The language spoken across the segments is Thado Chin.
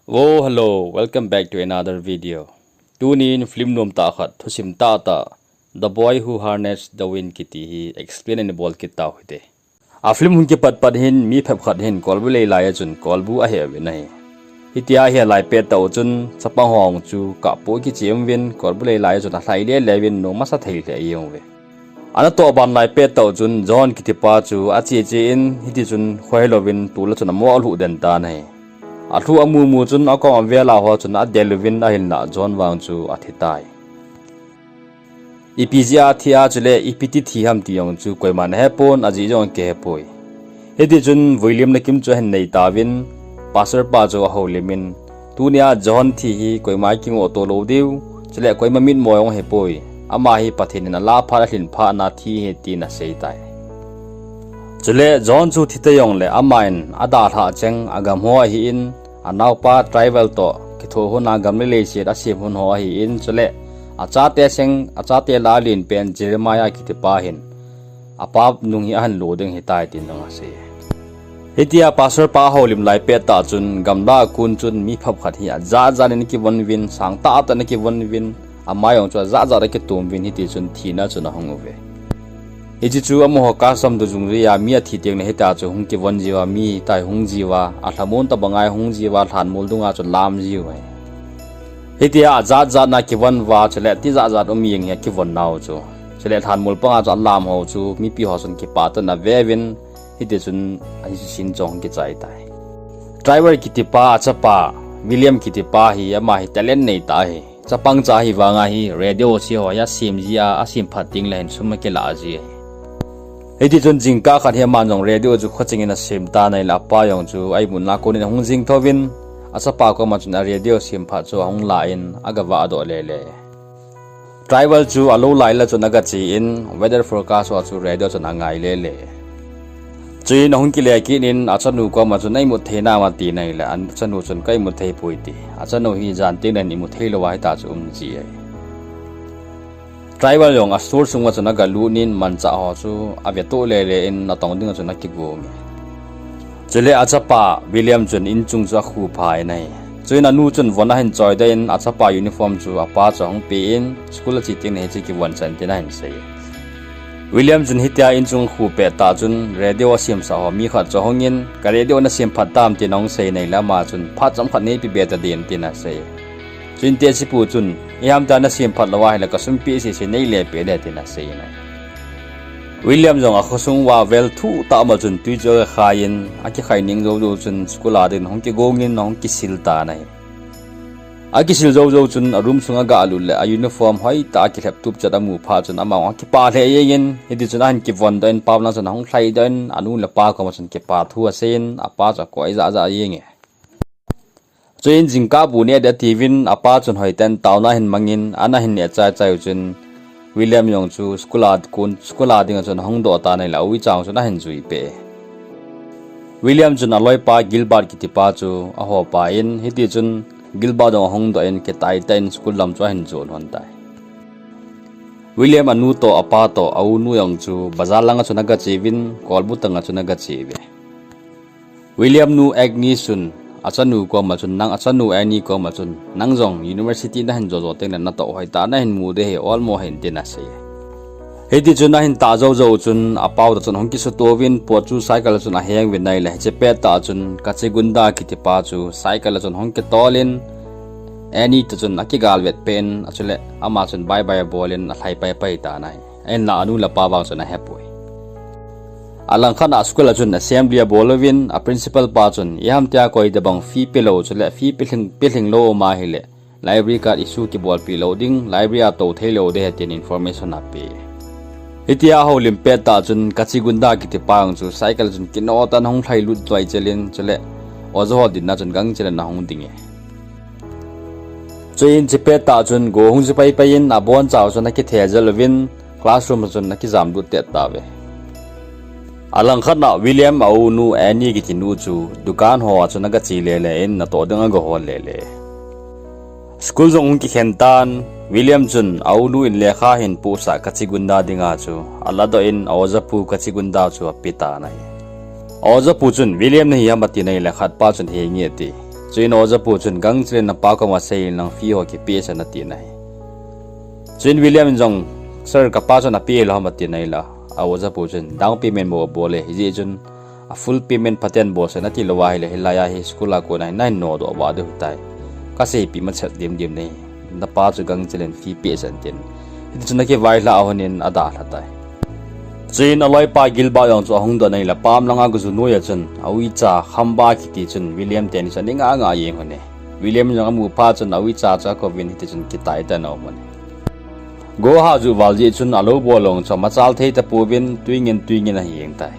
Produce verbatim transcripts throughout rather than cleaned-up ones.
Oh, hello, welcome back to another video. Tunin film nuam tah khat, thusim tah tah, The Boy Who Harnessed the Wind kiti hi explain ani bol kit tau hite. A film hung kipat pat hin mi phep khat hin kolbu lei lai a chun kolbu ahe uvin ahi. Hitia hi alai pet tah u chun chapang ho chu kapu kichim uvin kolbu lei lai a chun alhai le le uvin nung masa thei le a jeng uve. Ana toh ban lai pet tah u chun John kiti pa chu ache che in hiti chun khohe louvin tula chun amo alhu den tan ahi. Alhu amu mu chun akom avel a ho chun adel uvin ahinlah John vang chu athi tai. Ipi jeh a thi a chule ipi ti thi ham ti jong chu koiman ahe pon, ajeh jong kihe poi. Hiti chun vuilimna kim chu ahin nei tauvin, pastor pa chu ahoulim in, tunia John thi hi koima kingoh to lou diu, chule koima mitmo jong ahi poi. Ama hi Pathen in ala phat alhin phat na thi ahi tin asei tai. Chule John chu thi ta jongle aman adalhah cheng agam ho ahin, anaopa Trevor toh kitho hon a gam le leiset asem hon ho ahin, chule achate seng, achate lah a len pen Jeremiah kiti pa hin apa nung hi ahin lo ding ahitai tin jong asei. Hitia pastor pa ahoulim lai pet tah chun gamlah a kon chun mi phep khat hi ajat jat in akivon uvin, sang tah tah in akivon uvin, ama jong chu ajat jat in akitom uvin, hiti chun thina chun ahung uve. Hiche chu amaho custom toh jung jui a mi athi teng le hitia chu hung kivon jiu a, mi tai hung jiu a, alhamon tobang a hung jiu a, lhanmol dung a chu lam jiu ahi. Hitia ajat jat in akivon uva chule tijat jat um jeng hi akivon nau chu. Chule lhanmol pang a chu alam ho chu mipi ho chun kipah tah in ave uvin, hiti chun hiche scene chu hung kichai tai. Trevor kiti pa achapa William kiti pa hi ama hi talent nei tah ahi. Chapang cha ahi vang a hi radio se ho hi asem ji a, asem phat teng le hin sum akilah ji ahi. Hiti chun jingkah khat hi aman jong radio chu khocheng in asem tan ahile apa jong chu a-imutna kon in ahung jing thouvin, achapa koma chun a radio sem phat chu ahung la in agavah doh le le. Trevor chu alou lai lah chun agache in weather forecast ho chu radio chun angai le le. Chuin ahung kile kit in achanu koma chun na imut thei nam atin ahile achanu chun ka imut thei poi ati. Achanu hi jan teng le hin imut thei lou a hita chu um ji ahi. Trevor jong a store sung uva chun agalut in manchah ho chu ave to le le in atong ding a chun akigong e. Chule achapa William chun inchung chu akhu pha in ahi. Chuin anu chun von ahin choi doh in achapa uniform chu apa chu ahung pe in school ache teng le hiche kivon chan tin ahin sei. William chun hitia inchung akhu pet tah chun radio asemsah ho mi khat chu ahung in ka radio nasem phat tam tin ahung sei in ahile ama chun phat chomkhat neipe be ta ding tin asei. Chuin tehsepu chun, iham tia nasem phat lou ahile kasum pi sese neile peh ding tin asei in ahi. William jong akhosung uva vel thuh tah ma chun tui chu agakhai in, akikhai ning jou jou chun school a ding ahung kigong in ahung kisil tan ahi. Akisil jou jou chun a room sung agalut le a uniform hoitah a kilhep tup chet amu phat chun ama akipah lheh jeng in, hiti chun ahin kivon doh in pao lang chun ahung lhai doh in anu le apa koma chun kipa thu asei in apa chu akoi jah jah jeng e. Chuin jingkah bu neh ding atiuvin apa chun hoitah in taona ahin mang in, an ahin neh chai chai u chun William jong chu school a kon, school a ding a chun ahung doh tan ahile a uicha chun ahin jui peh e. William chun aloipa Gilbert kiti pa chu ahopa in, hiti chun Gilbert jong ahung doh in kitai tah in school lam chu ahin jon lhon tai. William anu toh apa toh a unu jong chu bazar lang a chun agache uvin kolbu tang a chun agache uve. William nu Agnes chun achanu koma chun, nang, achanu Annie koma chun, nang jong university nahin jo jo teng le natoh hoitah nahin mu ding ahi, olmo hih in tin asei. Hiti chun ahin tah jou jou chun apa toh chun ahung kisuto uvin, pot chu cycle a chun aheng uvin ahile hiche pet tah chun Kachigunda kiti pa chu cycle a chun ahung kitol in Annie toh chun akigal vet peh in, achule ama chun bye bye abol in alhai pai pai tan ahi. Ahinla anu le apa vang chun ahepoi. Alangkhat a school a chun assembly abol uvin, a principal pa chun, iham tia koi tobang fee pe lou, chule fee pe lhing, pe lhing lou um ahile library card issue kibolpeh lou ding, library a tou thei lou ding ahi tin information ape. Hitia ahoulim pet tah chun Kachigunda kiti pa jong chu cycle a chun kinoh tah in ahung lhai lut loi chel in, chule oja ho dinna chun gangchel in ahung ding e. Chuin hiche pet tah chun go hung ji pai pai in aboncha u chun akithe jel uvin classroom a chun akijam lut tet tauve. Alangkhat a William a unu Annie kiti nu chu dukan ho a chun agache le le in natoh ding agahol le le. School jong hung kikhen tan, William chun a unu in lekha ahin pohsah Kachigunda dinga chu aladoh in a ojapu Kachigunda chu ape tan ahi. A ojapu chun William nahi ham atin ahile khatpa chun henge ati. Chuin oja pu chun, gangchel in napa koma seiyin lang fee ho kipeh sah in atin ahi. Chuin William in jong, sir, kapa chun apeh lou ham atin ahile, a oja pu chun down payment bou abol e, hijeh chun a full payment phaten bol sah in atilou ahile, hilai a hi school a kona hi nahin nodoh vah diu ahitai. Kaseipi masat dimdim nahi. Napa chu gangchel in fee peh sah in tin. Hiti chun akivailhah lhonin adalha tai. Chuin aloipa Gilbert jong chu ahung doh in ahile, pam langa gujunoi a chun, a uicha Khamba kiti chun William teni chu ana ngah ngah jeng lhon e. William jong amu phat chun a uicha chu akouvin hiti chun kitai tan aum lhon e. Go ha juh val jeh chun alou bol jong chu amachal thei tapouvin, tuingin tuingin ahi jeng tai.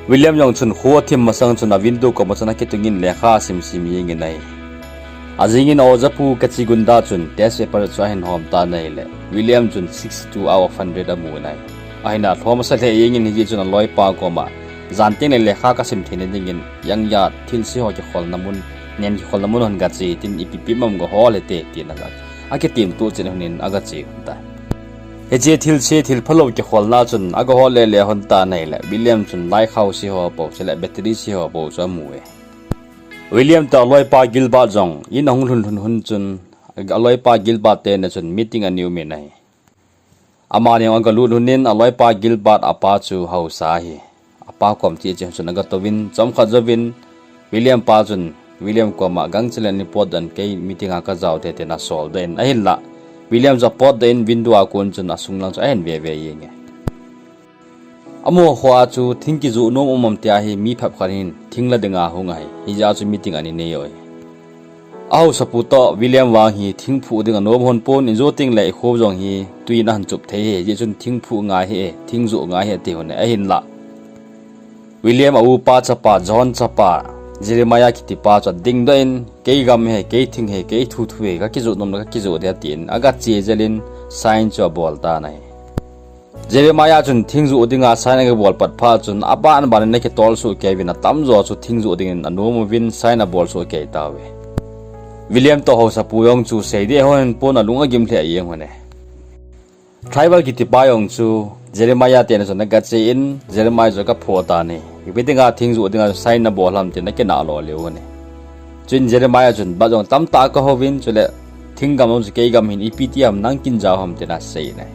William jong chun kho athim masang chun a window koma chun akitungin lekha asimsim jengin ahi. Ajingin a oja pu Kachigunda chun test paper chu ahin hom tan ahile, William chun sixty-two out of hundred amun ahi. Ahinla lhom asa lheh jengin hijeh chun aloipa koma, jan tengle lekha kasim theina dingin, janhia thilse ho kikholna mun, nen kikholna mun hon gache tin, ipi pi ham gahol hite tin aga, akitim toh chen lhonin agache lhon tai. Hiche thilse thil phalou kikholna chun agahol lele lhon tan ahile, William chun light house ho bou chule battery se ho bou chu amu e. William toh aloipa Gilbert jong in ahung lhun lhun lhon chun, aloipa Gilbert teni chun meeting ana umin ahi. Amani jong agalut lhonin aloipa Gilbert apa chu haosa ahi. Apa kom che che chun agatouvin, chomkhat jouvin, William pa chun, William koma gangchel in ana potdoh in, kei meeting a kajao te tin asol doh in, ahinla, William chu apotdoh in window a kon chun asung lang chu ahin ve ve jenge. Amaho khoa chu thing kijoh nom um am tia hi mi phabep khat hin thing la dinga hung ahi. Hijeh a chu meeting ana nei u ahi. A haosapu toh William vang hi thing phuh ding anom lhon pon, ijo tengle ikho jong hi tuin ahin chup thei ahi, hijeh chun thing phuh ngai hih e, thing joh ngai hih e ati lhon e, ahinla William a upa chapa, John chapa, Jeremiah kitipa chu adingdoh in, kei gam ahi, kei thing ahi, kei thuthu ahi, kakijoh nomle kakijoh ding atin, agache jel in sign chu abol tan ahi. Jeremiah chun thing joh dinga sign agabol pat phat chun, aban ban in akitol soh kei uvin, atamjo chu thing joh dingin anom uvin sign abol soh kei tauve. William toh haosapu jong chu seiding hon pon alung agim lheh jeng lhon e. Tribal kitipa jong chu Jeremiah teni chun agache in, Jeremiah chu agaphoh tan ahi. Ipi dinga thing joh dinga sign nabol ham tin akinah lo lheh lhon e. Chuin Jeremiah chun bat jong tamtah akahouvin, chule thing gam jong chu kei gam ahin, ipi ti ham nang kin jao ham tin asei in ahi.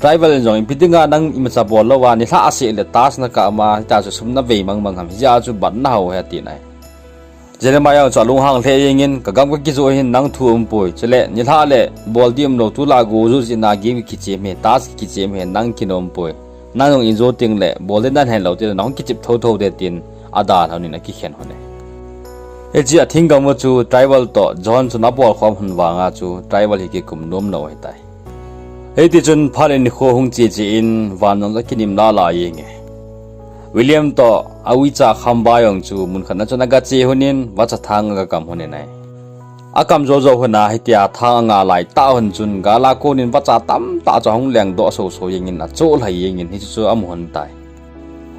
Tribal in jong ipi dinga nang imacha bol louva nilhah seh le task nakah ma, hitia chu sum navei mang mang ham, hijeh a chu bat nahao ahi atin ahi. Jeremiah jong chu alunghang lheh jengin, kagam kakijoh ahin, nang thu umpoi, chule nilhah le bol ding umlou, tulai a go joh jeh in game kichem ahi, task kichem ahi, nang kin umpoi. Nang jong ijo tengle bol ding nahen lou teng nahung kichep thotho ding tin adalha lhonin akikhen lhon e. Hiche a thinggam u chu Tribal toh John chun abol khom lhon vanga chu Tribal hi kikum nom lou ahitai. Hiti chun phat le nikho hung che che in van jong akinim lala jenge. William toh a uicha Khamba jong chu mun khat na chun agache lhonin vacha thang agakam lhonin ahi. Akam jou jou lhona hitia thang anga lai tah lhon chun gal a konin vacha tamtah chu ahung lengdoh soso jengin achoh lhai jengin hichu chu amu lhon tai.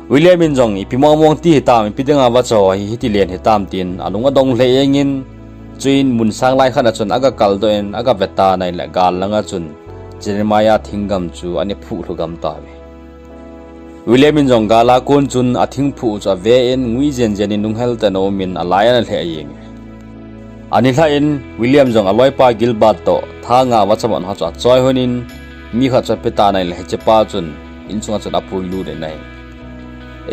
William in jong ipi mong mong ti hitam, ipi dinga vacha ho hi hiti len hitam tin alung adong lheh jengin, chuin mun sang lai khat a chun agakaldoh in agave tan ahile gal langa chun Jeremiah thinggam chu ana phuh lhu gam tauve. William in jong gal a kon chun athing phuh chu ave in ngui jen jen in lunghel tah in aumin alai ana lheh jenge. Anilhah in William jong aloipa Gilbert toh thanga vacha man ho chu achoi lhonin mi khat chu ape tan ahile hichepa chun insunga chun apuilut in ahi.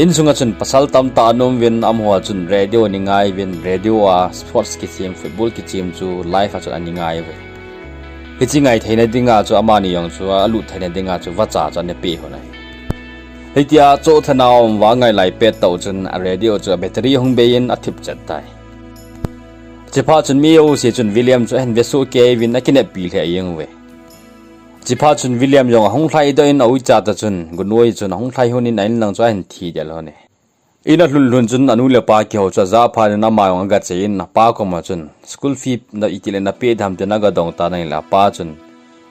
Insunga chun pasal tamtah ana um uvin amaho chun radio ana ngai uvin radio a sports kichem, football kichem chu live a chun ana ngai uve. Hiche ngai theina dinga chu amani jong chu alut theina dinga chu vacha chu ana peh lhon ahi. Hitia choh thana um uva angai lai pet tah chun a radio chu a battery ahung bei in athip chet tai. Chuphat chun mi jouse chun William chu ahin vesoh kei uvin akineppi lheh jeng uve. Chuphat chun William jong ahung lhaidoh in a uicha toh chun gunoi chun ahung lhai lhonin a inlang chu ahin thi del lhon e. In alhun lhun chun anu le apa kihou chu ajah phat in ama jong agache in apa koma chun school fee na itile napeh ding ham tin agadong tan ahile apa chun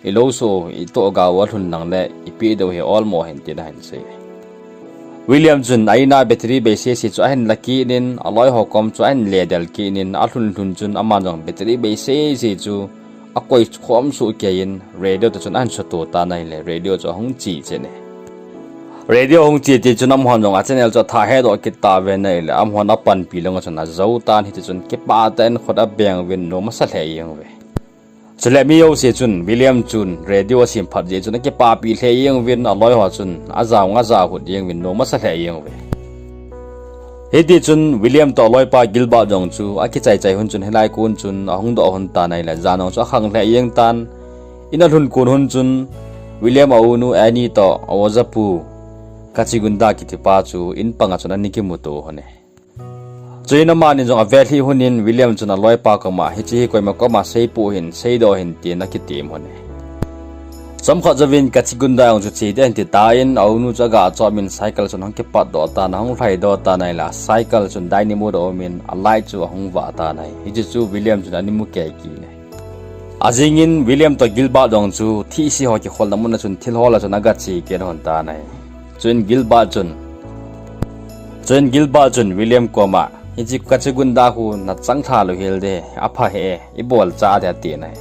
ilou soh itoh gao alhun lang le ipeh diu hi olmo ahin tin ahin sei. William chun a ina battery bei sese chu ahin la kit in aloi ho kom chu ahin le del kit in alhun lhun chun aman jong battery bei sese chu akoi khom soh kei in radio toh chun ahin suto tan ahile radio chu ahung che chen e. Radio hung che ti chun amahon jong a channel chu athah hedoh kit tauve, ahile amahon apanpi lang chun ajou tan, hiti chun kipah tah in khut abeng uvin nom asa lheh jeng uve. Chule mi jouse chun William chun radio asem phat jeh chun akipapi lheh jeng uvin, aloi ho chun ajao, ajao hut jeng uvin nom asa lheh jeng uve. Hiti chun William toh aloipa Gilbert jong chu akichai chai hun chun hilai kon chun ahung doh hun tan ahile, jan jong chu akhang lheh jeng tan, in alhun kon hun chun William a unu Annie toh a ojapu Kachigunda kitipa chu in panga chun ana kimuto hun e. Chuin amani jong avelhih hun in William chun aloipa koma, hiche hi koima koma seipou hih in, seidoh hih in tin akitem hun e. Chomkhat jouvin Kachigunda jong chu che ding ahin ti tan, a unu chu aga chom in cycle chun ahung kipatdoh tan, ahung lhaidoh tan ahile, cycle chun dynamo toh um in a light chu ahung vah tan ahi. Hiche chu William chun ana mu kei kit e. Ajing in William toh Gilbert jong chu thihse ho kikholna mun a chun thil hol a chun aga che kit hun tan ahi. Chuin Gilbert chun, chuin Gilbert chun William koma, hiche Kachigunda khu nachang lha lou hel ding, apha hih e, ibol cha ding atin ahi.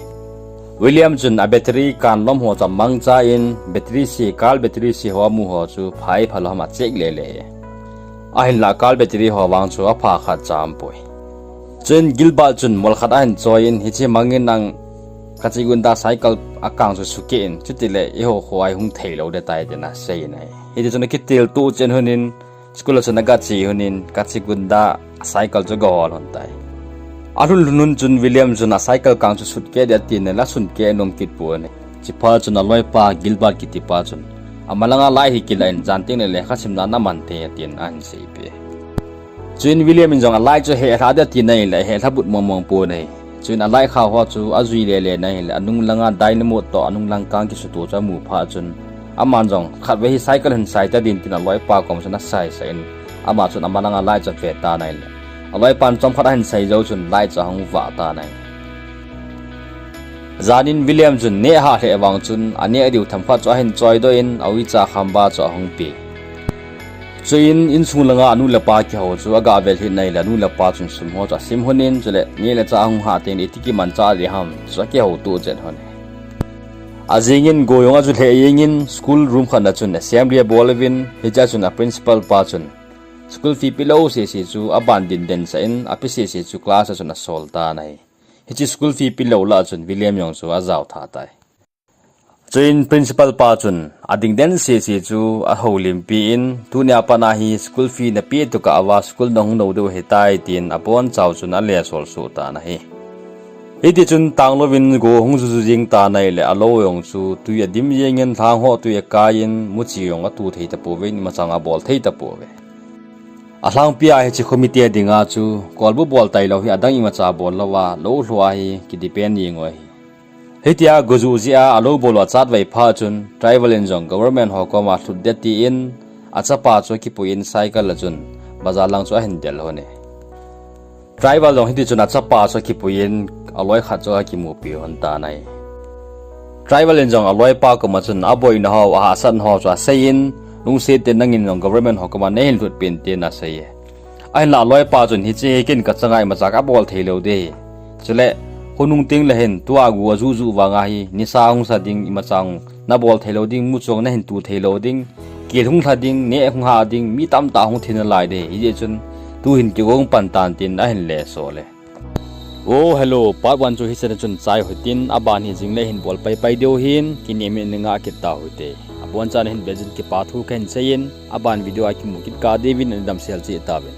William chun a battery kan lom ho chu amangcha in, battery se, car battery se ho amu ho chu pha e phalou ham a check lele e. Ahinlah car battery ho vang chu apha khat cha aumpoi. Chuin Gilbert chun mol khat ahin choi in, hiche mangin nang Kachigunda cycle akang chu sukeh in, chutile eiho kho a ihung theilou ding tai tin asei in ahi. Hiti chun akitilto chen hun in, school a chun aga che hun in, Kachigunda cycle chu aga hol hun tai. Alhun lhun hun chun William chun a cycle kang chu sutkeh ding atin ahile, asunkeh nom kit pon ahi. Chuphat chun aloipa Gilbert kitipa chun, amalanga light hi kilah in, jan teng le lekha simna naman thei atin ahin seipeh. Chuin William in jong a light chu hehlha ding atin ahile, hehlha but mong mong pon ahi. Chuin a light kha ho chu ajui lele in ahile, anung langa dynamo toh anung lang kang kisuto chu amu phat chun, aman jong khatvei hi cycle hin sai ta ding tin aloipa kom chun asaisah in, ama chun amalanga light chu ave tan ahile, aloipan chomkhat ahin sai jou chun light chu ahung vah tan ahi. Jan in William chun neh hah lheh vang chun, aneh diu themkhat chu ahin choidoh in, a uicha khamba chu ahung pe. Chuin insung langa anu le apa kihou chu aga vel hih in ahile, anu le apa chun sum ho chu asim hun in, chule neh le chah ahung hah teng le iti kimanchah ding ham chu akihouto chen hun e. Ajing in Go jong aju lheh jeng in, school room khat na chun assembly abol uvin, hichea chun a principal pa chun school fee pelou sese chu aban dingden sah in, ape sese chu class a chun asol tan ahi. Hiche school fee pelou lah a chun William jong chu ajao tha tai. Chuin principal pa chun adingden sese chu ahoulimpi in, tunia pat a hi school fee nape tukah uva school nahung nou diu ahitai tin abonchau chun alesol soh tan ahi. Hiti chun tanglouvin Go hung juju jeng tan ahile, alou jong chu tui adim jeng in, lhang ho tui akai in, muchi jong atu thei tapouvin, imacha abol thei tapouve. Alhangpia hiche khomite dinga chu kolbu bol tailou hi adang imacha bol louva, lou lhua hi kidepend jeng u ahi. Hitia Go ju jeh a alou bol u achat vai phat chun, Tribal in jong government ho koma lhut ding atin, achapa chu akipui in cycle a chun bazar lang chu ahin del hun e. Tribal jong hiti chun achapa chu akipui in, aloi khat chu akimupi hun tan ahi. Tribal in jong aloipa koma chun aboina ho, ahahsatna ho chu asei in, lungset tah in nangin jong government ho koma neihin lhutpeh in tin asei e. Ahinlah aloipa chun hiche hi ken kachanga imacha kabol theilou ding ahi. Chule khonung tengle hin tua Go ajuju vanga hi nisa hung sa ding, imacha nabol theilou ding, muchong nahin tu theilou ding, kel hung lha ding, neh hung hah ding, mi tamtah hung thi nalai ding ahi. Hijeh chun tuhin kigong pan tan tin ahin lesol e. Oh hello, part one chu hichan a chun chai u hitin, aban hi jingle hin bol paipai diu ahin, kinem in nangah kit tau hite. Abonchan hin vejin kipa thu kahin seiyin, aban video a kimu kit kah diuvin nadamsel cheh tauvin.